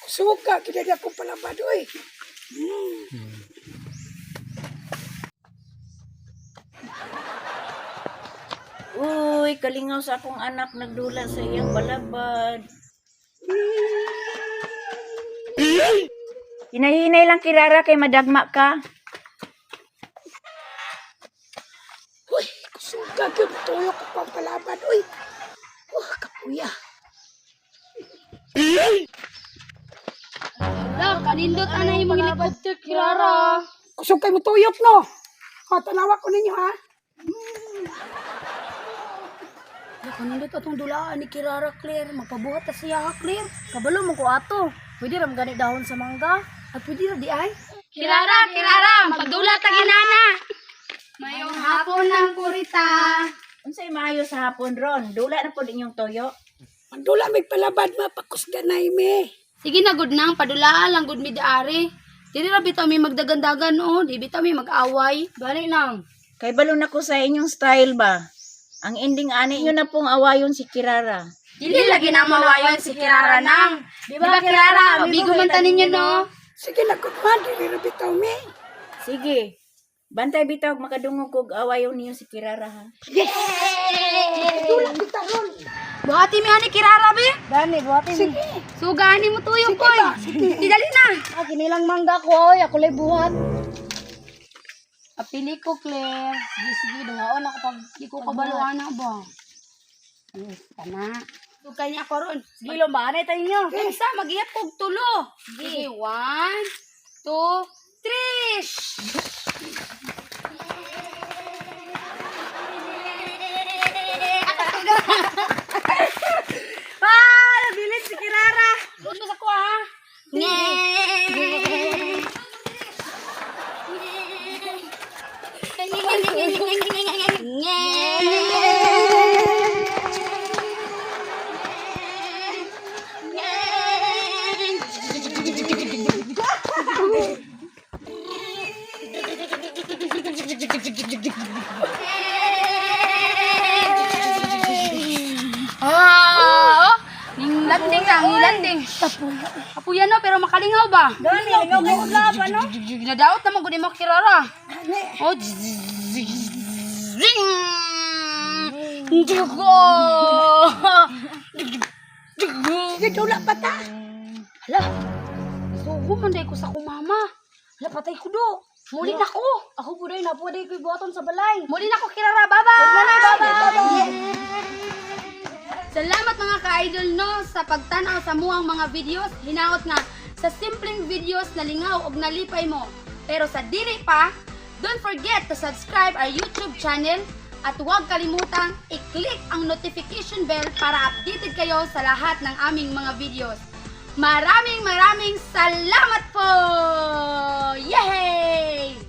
Suka kita di akong palabad oy. Uy, kalingaw sa akong anak nagdula sa iyang balabad. Hinahinay lang, Kirara, kay madagma ka. Uy, suka gyud tuyok akong palabad oy. Wah, kapuya. Ala, kanindot ana imong helicopter, Kirara. Kusog kay mo tuyok no. O, tanawa ko ninyo ha. Ala, kanindot atong dulaan ni Kirara, Claire. Magpabuhat ta siya, ha, Claire. Kabalo mo ko ato. Pwede ra gani dahon sa mangga. At pwede ra di ay. Kirara, Kirara, magdula ta ginana. Mayong hapon ng kurita. Unsay maayo sa hapon ron? Dula na pod inyong toyo. Mandula may palabad mapakusganay me. Sige na gud nang padulaan lang gud mi diari. Dili ra bitaw mi magdagandagan oh, di bitaw mi mag-away. Bali nang. Kay balo na ko sa inyong style ba? Ang ending ani inyo na pong awayon si Kirara. Dili lagi na mawayon si Kirara nang. Di ba, Kirara, amigo man ta ninyo no? Sige na gud man, dili ra bitaw me. Sige. Bantay bitaw makadungog kog awayon niyo si Kirara ha. Dula kita ron. Buhati mi ani Kirara be. Dani, buhati mi. Sige. Sugani mo tuyo koy. Sige, dali na. Ah, kinilang mangga ko, oy. Ako lay buhat. Apili ko, Claire. Sige, sige, dungaon ako pag Di ko kabalo ana ba. Yes, tama. Sugay niya ako ron. Sige, lumbaanay tayo nyo. Kinsa magiyap kog tulo. Sige, one, two, three. Ah, nabilit si Kirara. Doon mo sa kuha, ha? Nge. Nge. Ah, oh. Ning landing na, ning landing. Apuya no, pero makalingaw ba? Dani, lingaw kayo udlap, ano? Nadaot naman gud mo Kirara. Ani. Oh, zing! Jugo! Sige dula pa ta. Hala, sugo man day ko sa kumama. Hala, patay ko do. Muli na ko. Ako po day, napo day ko'y buhaton sa balay. Muli na ko, Kirara. Bye-bye! Bye-bye! Salamat mga ka-idol no sa pagtanaw sa muang mga videos. Hinaot nga sa simpleng videos na lingaw og nalipay mo. Pero sa dili pa, don't forget to subscribe our YouTube channel at huwag kalimutang i-click ang notification bell para updated kayo sa lahat ng aming mga videos. Maraming maraming salamat po! Yay!